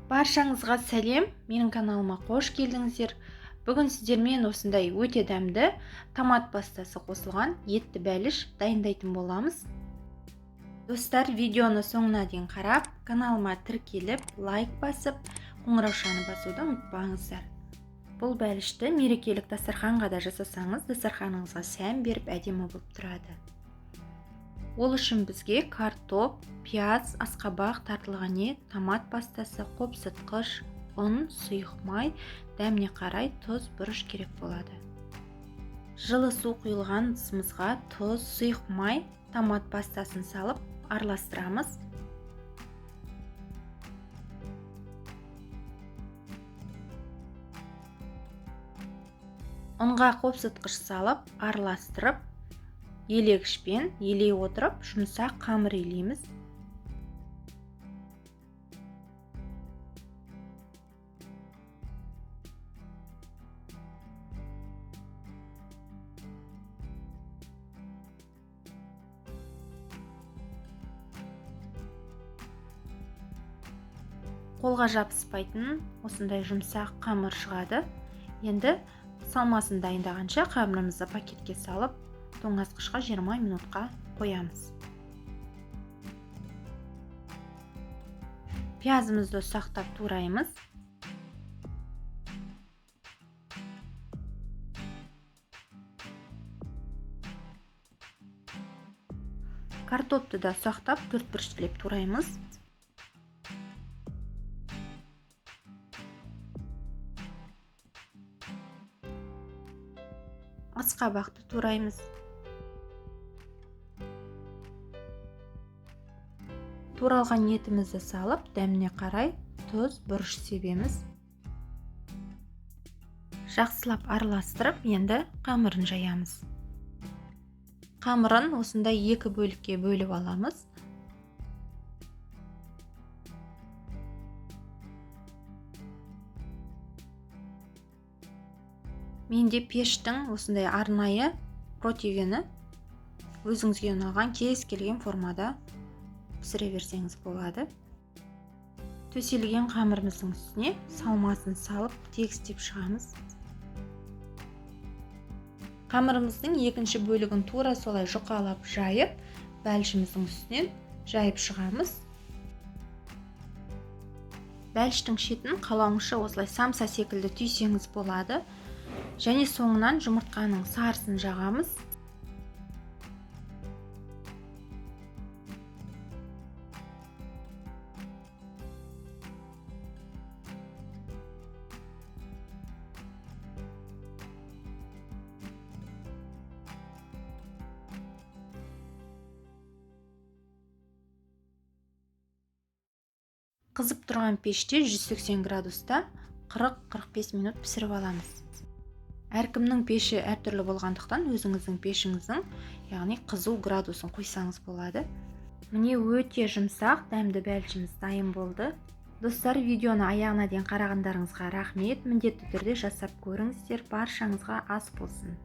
Баршаңызға сәлем, менің каналыма қош келдіңіздер. Бүгін сіздермен осындай өте дәмді томат пастасы қосылған етті бәліш дайындайтын боламыз. Достар, видеоны соңына дейін қарап, каналыма тіркеліп, лайк басып, қоңыраушаны басуды ұмытпаңыздар. Бұл бәлішті мерекелік дастарханға да жасасаңыз, дастарханыңызға сән беріп әдемі болып тұрады. Ол үшін бізге картоп, пияз, асқабақ, тартылған ет, томат пастасы, қопсытқыш, ұн, сұйық май, дәміне қарай тұз, бұрыш керек болады. Жылы су құйылған ыдысымызға тұз, сұйық май, томат пастасын салып араластырамыз. Ұнға қопсытқыш салып араластырып, елегішпен елей отырып жұмсақ қамыр илейміз. Қолға жабыспайтын осындай жұмсақ қамыр шығады. Енді салмасын дайындағанша қамырымызды пакетке салып, тоңазытқышқа 20 минутқа қоямыз. Пиязымызды ұсақтап тураймыз. Картопты да ұсақтап төрт бұрыштылеп тураймыз. Асқабақты тураймыз. Туралған етімізді салып, дәміне қарай тұз, бұрыш себеміз. Жақсылап араластырып, енді қамырын жаямыз. Қамырын осындай екі бөлікке бөліп аламыз. Менде пештің осындай арнайы противені, өзіңізге ұнаған кез келген формада пісіре берсеңіз болады. Төселген қамырымыздың үстіне салмасын салып тегістеп шығамыз. Қамырымыздың екінші бөлігін тура солай жұқалап жайып, бәлішіміздің үстінен жайып шығамыз. Бәліштің шетін қалауыңызша осылай самса секілді түйсеңіз болады. Және соңынан жұмыртқаның сарысын жағамыз. Қызып тұрған пеште 180 градуста 40-45 минут пісіріп аламыз. Әркімнің пеші әртүрлі болғандықтан өзіңіздің пешіңіздің, яғни қызу градусын қойсаңыз болады. Міне өте жұмсақ, дәмді бәлішіміз дайын болды. Достар, видеоны аяғына дейін қарағандарыңызға рахмет. Міндетті түрде жасап көріңіздер. Баршаңызға ас болсын.